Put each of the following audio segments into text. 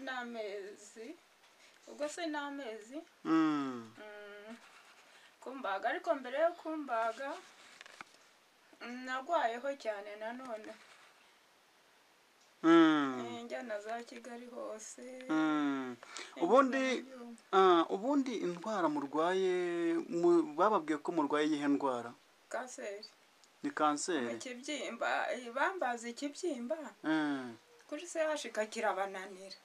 n'amezi, ubwo se n'amezi kumbaga. Ariko mbere yo kumbaga nagwayeho cyane nanone, njya na za Kigali hose. Ubundi ubundi indwara murwaye, bababwiye ko murwaye iyihe ndwara? Kanseri. Ni kanseri? Ikibyimba, bambaza ikibyimba kuri CHK kirabananira,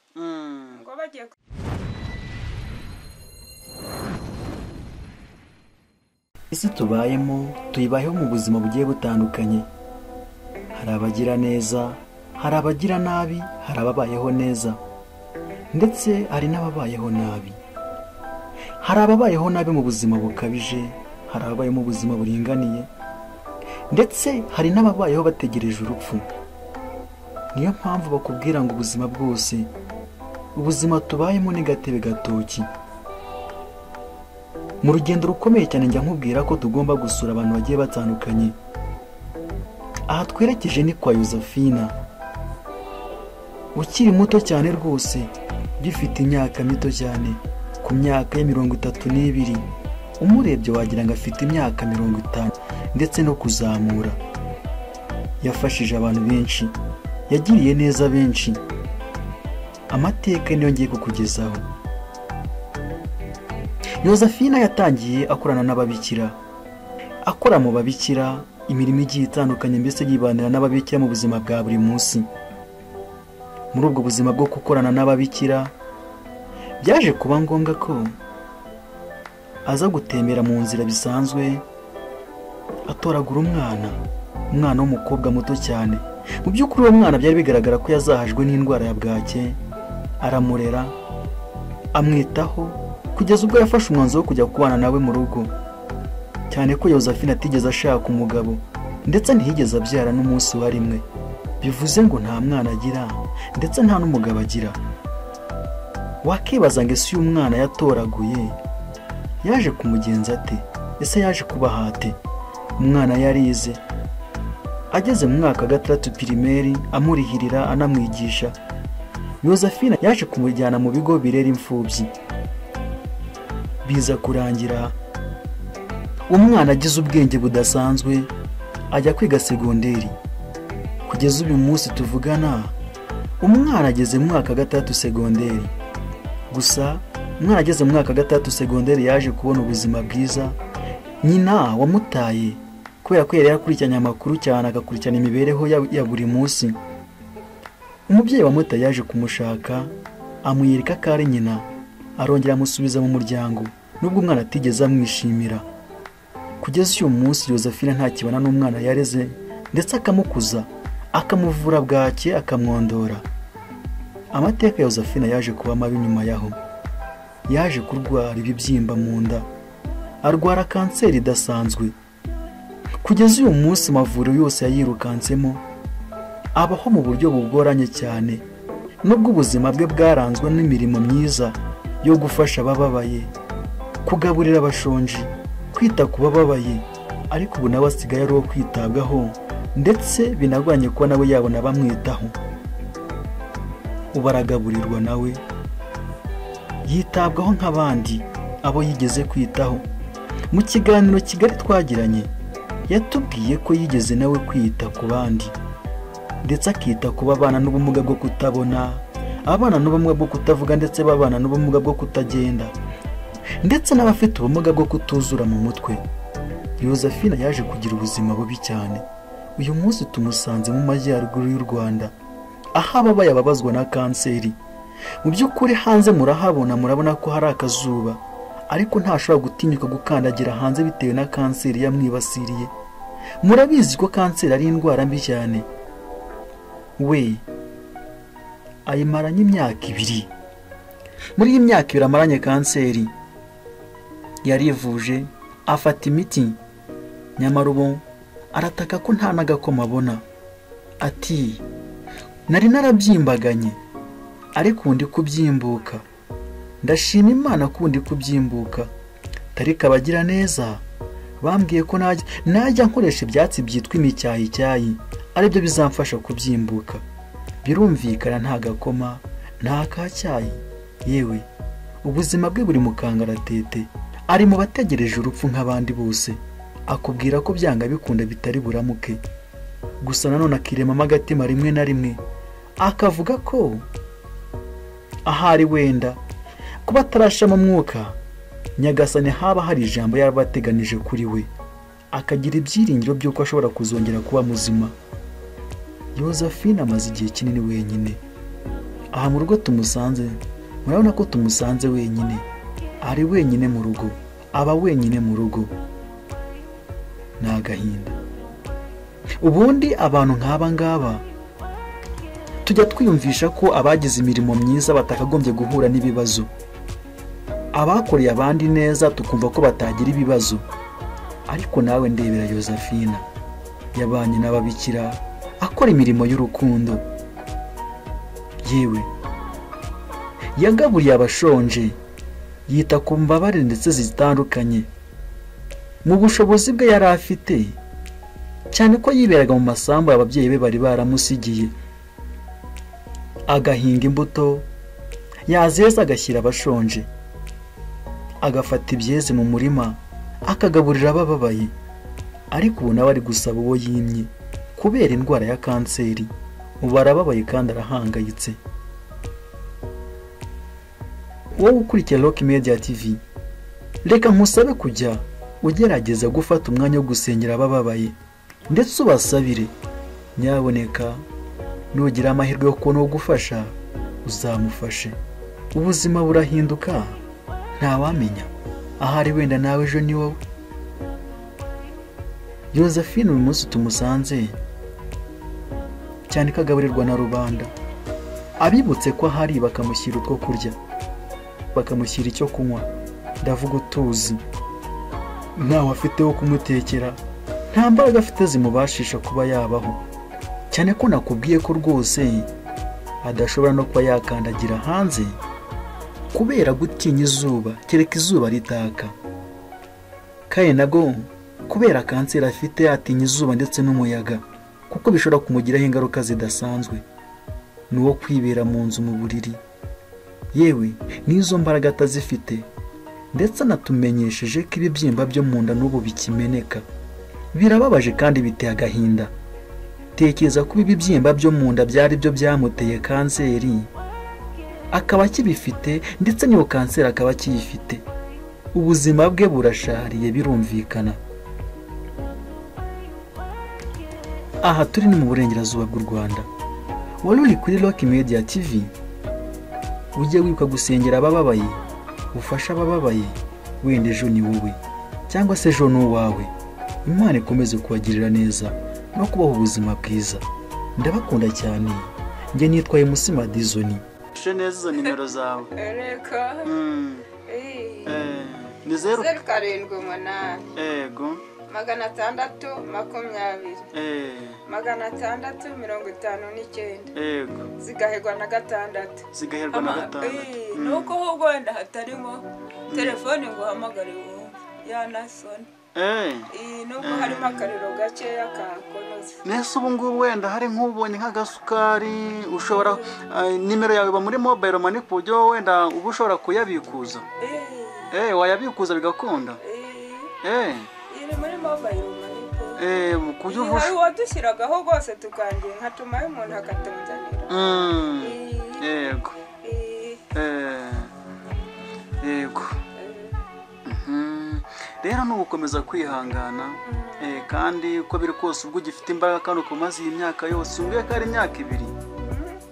ngo bagiye. Isi tubayemo tuyibayeho mu buzima bugiye butandukanye. Hari abagira neza, hari abagira nabi, hari ababayeho neza, ndetse hari n'ababayeho nabi. Hari ababayeho nabi mu buzima bukabije, hari ababayeho mu buzima buringaniye, ndetse hari n'ababayeho bategereje urupfu. Niyo mpamvu bakubwira ngo ubuzima bwose, ubuzima tubayemo ni gatebe gatoki. Mu rugendo rukomeye cyane njya nkubwira ko tugomba gusura abantu bagiye batandukanye. Aha twerekeje ni kwa Yozefina, ukiri muto cyane rwose, gifite imyaka mito cyane, ku myaka ya 32. Umurebye wagira ngo afite imyaka 50 ndetse no kuzamura. Yafashije abantu benshi, yagiriye neza benshi. Amateka niyo ngiye kukugezaho. Yozefina yatangiye akorana n'ababikira, akora mu babikira imirimo igiye itandukanye, mbese yibanira n'ababikira mu buzima bwa buri munsi. Muri ubwo buzima bwo gukorana n'ababikira, byaje kuba ngombwa ko aza gutembera mu nzira bisanzwe, atoragura umwana w'umukobwa muto cyane. Mu by'ukuri uwo mwana byari bigaragara ko yazahajwe n'indwara ya bwake, aramurera, amwitaho, kugeza ubwo yafashe umwanzuro wo kujya kubana nawe mu rugo. Cyane ko Yozefina atigeze ashaka umugabo, ndetse ntiyigeze abyara n'umunsi wa rimwe. Bivuze ngo nta mwana agira, ndetse nta n'umugabo agira. Wakibaza ngo ese uyu mwana yatoraguye yaje kumugenza ate? Ese yaje kubaha ate? Umwana yarize, ageze mu mwaka wa 6 pirimeri, amurihirira anamwigisha. Yozefina yaje kumujyana mu bigo birera imfubyi. Biza kurangira umwana agize ubwenge budasanzwe, ajya kwiga segonderi. Kugeza uyu munsi tuvugana, umwana ageze mu mwaka wa 3 segonderi. Gusa umwana ageze mu mwaka wa 3 segonderi yaje kubona ubuzima bwiza. Nyina wamutaye kubera ko yari yarakurikiranye amakuru cyane, agakurikirana imibereho ya buri munsi. Umubyeyi wamutaye yaje kumushaka, amwereka ko ari nyina, arongera amusubiza mu muryango, nubwo umwana atigeze amwishimira. Kugeza uyu munsi Yozefina ntakibana n'umwana yareze, ndetse akamukuza, akamuvura bwake, akamwondora. Amateka ya Yozefina yaje kuba mabi nyuma yaho. Yaje kurwara ibibyimba mu nda, arwara kanseri idasanzwe. Kugeza uyu munsi amavuriro yose yayirukansemo, abaho mu buryo bugoranye cyane. Nubwo ubuzima bwe bwaranzwe n'imirimo myiza yo gufasha abababaye, kugaburira abashonji, kwita ku bababaye, ariko ubu nawe asigaye ari uwo kwitabwaho, ndetse binagoranye kuba nawe yabona bamwitaho. Ubu aragaburirwa nawe, yitabwaho nk'abandi abo yigeze kwitaho. Mu kiganiro Kigali twagiranye, yatubwiye ko yigeze nawe kwita ku bandi, ndetse akita ku babana n'ubumuga bwo kutabona, abana n'ubumuga bwo kutavuga, ndetse babana n'ubumuga bwo kutagenda, ndetse n'abafite ubumuga bwo kutuzura mu mutwe. Yozefina yaje kugira ubuzima bubi cyane. Uyu munsi tumusanze mu majyaruguru y'u Rwanda, aho ababaye ababazwa na kanseri. Mu by'ukuri hanze murahabona, murabona ko hari akazuba, ariko ntashobora gutinyuka gukandagira hanze bitewe na kanseri yamwibasiriye. Murabizi ko kanseri ari indwara mbi cyane. We ayimaranye imyaka 2. Muri iyi myaka 2 amaranye kanseri, yarivuje, afata imiti, nyamara ubu arataka ko nta n'agakoma abona. Ati nari narabyimbaganye, ariko ndi kubyimbuka. Ndashima Imana ko ndi kubyimbuka. Tarika abagira neza bambwiye ko najya nkoresha ibyatsi byitwa imicyayicyayi, aribyo bizamfasha kubyimbuka. Birumvikana nta gakoma, nta kacyayi, yewe ubuzima bwe buri mu kangaratete, ari mu bategereje urupfu nk'abandi bose. Akubwira ko byanga bikunda bitari buramuke, gusa nanone akiremamo agatima rimwe na rimwe akavuga ko ahari wenda kuba atarashamo umwuka Nyagasani haba hari ijambo yarabateganije kuri we, akagira ibyiringiro by'uko ashobora kuzongera kuba muzima. Josephine amaze igihe kinini wenyine. Aha mu rugo tumusanze, murabona ko tumusanze wenyine, ari wenyine mu rugo, aba wenyine mu rugo. Ni agahinda. Ubundi abantu nk'aba ngaba tujya twiyumvisha ko abagize imirimo myiza batakagombye guhura n'ibibazo, abakoreye abandi neza tukumva ko batagira ibibazo. Ariko nawe ndebera Josephine, yabanye n'ababikira, akora imirimo y'urukundo, yewe yagaburiye abashonje, yita ku mbabare ndetse zitandukanye mu bushobozi bwe yari afite, cyane ko yiberaga mu masambu ababyeyi be bari baramusigiye, agahinga imbuto yazeza agashyira abashonje, agafata ibyeze mu murima akagaburira abababaye. Ariko ubu nawe ari gusaba uwo yimye kubera indwara ya kanseri, ubu arababaye kandi arahangayitse. Wowe ukurikira Rock Media TV, reka nkusabe kujya ugerageza gufata umwanya wo gusengera abababaye ndetse ubasabire. Nyaboneka nugira amahirwe yo kubona uwo gufasha uzamufashe. Ubuzima burahinduka, ntawamenya ahari wenda nawe ejo ni wowe. Josephine uyu munsi tumusanze, cyane ko agaburirwa na rubanda, abibutse ko ahari bakamushyira utwo kurya, bakamushyira icyo kunywa, ndavuga utuzi, ntawe afite wo kumutekera, nta mbaraga afite zimubashisha kuba yabaho, cyane ko nakubwiye ko rwose adashobora no kuba yakandagira hanze kubera gutinya izuba, kereka izuba ritaka. Kandi nabwo kubera kanseri afite atinya izuba ndetse n'umuyaga, kuko bishobora kumugiraho ingaruka zidasanzwe. Ni uwo kwibera mu nzu mu buriri, yewe n'izo mbaraga atazifite, ndetse anatumenyesheje ko ibibyimba byo mu nda n'ubu bikimeneka. Birababaje kandi biteye agahinda. Tekereza kuba ibibyimba byo mu nda byari byo byamuteye kanseri, akaba akibifite, ndetse n'iyo kanseri akaba akiyifite. Ubuzima bwe burashariye birumvikana. Aha turi ni mu burengerazuba bw'u Rwanda. Wari uri kuri Rock Media TV. Ujye wibuka gusengera abababaye, ufashe abababaye, wenda ejo ni wowe cyangwa se ejo ni uwawe. Imana ikomeze kubagirira neza no kubaha ubuzima bwiza. Ndabakunda cyane. Njye nitwaye Musima Dizoni. Neza izo nimero zawe. Reka. Ni 0 7 8. Ego. 620. 659. Ego. Zigahegwa na 6. Zigaherwa na 6. Nuko ahubwo wenda hatarimo telefone ngo uhamagare wumve ya nasoni. Nubwo harimo akariro gakeya kakonoze. Nese ubu ngubu wenda hari nk'ubonye nk'agasukari, ushobora nimero yawe iba muri mobile money ku buryo wenda uba ushobora kuyabikuza. Wayabikuza bigakunda. Iri muri mobile money. Ku buryo hari uwadushyiragaho rwose tukangiye nkatumayo umuntu akatunzanira. Yego. Yego. Rero ni ugukomeza kwihangana, kandi uko biri kose ubwo ugifite imbaraga kandi ukomaze iyi myaka yose, umbwiye ko ari imyaka 2,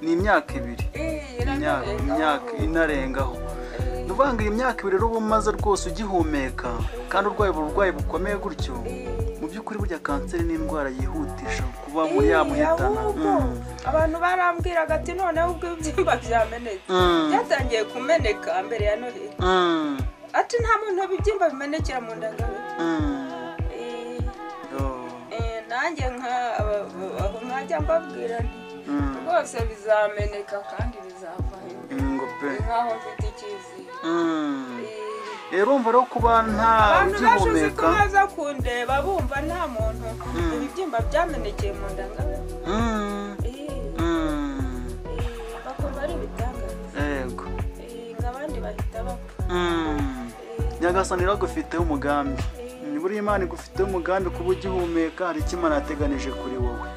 ni imyaka 2, imyaka inarengaho. Ni ukuvuga ngo iyi myaka 2 rero uba umaze rwose ugihumeka kandi urwaye uburwayi bukomeye gutyo, mu by'ukuri burya kanseri ni indwara yihutisha kuba muri yamuhitana. Abantu barambwiraga ati noneho ubwo ibibyimba byamenetse, byatangiye kumeneka mbere ya Noheli. Ati nta muntu bibyimba bimenekera mu ndangabere. Nanjye nkajya mbabwira nti rwose bizameneka kandi bizava nkaho mfite icyizere. Urumva rero kuba nta ugihumeka, abantu baza kundeba bumva nta muntu ibibyimba byamenekeye mu ndangabere, bakumva ari ibitangaza. Nyagasani iragufiteho umugambi. Buriya Imana igufiteho umugambi, kuba ugihumeka hari icyo Imana yateganije kuri wowe.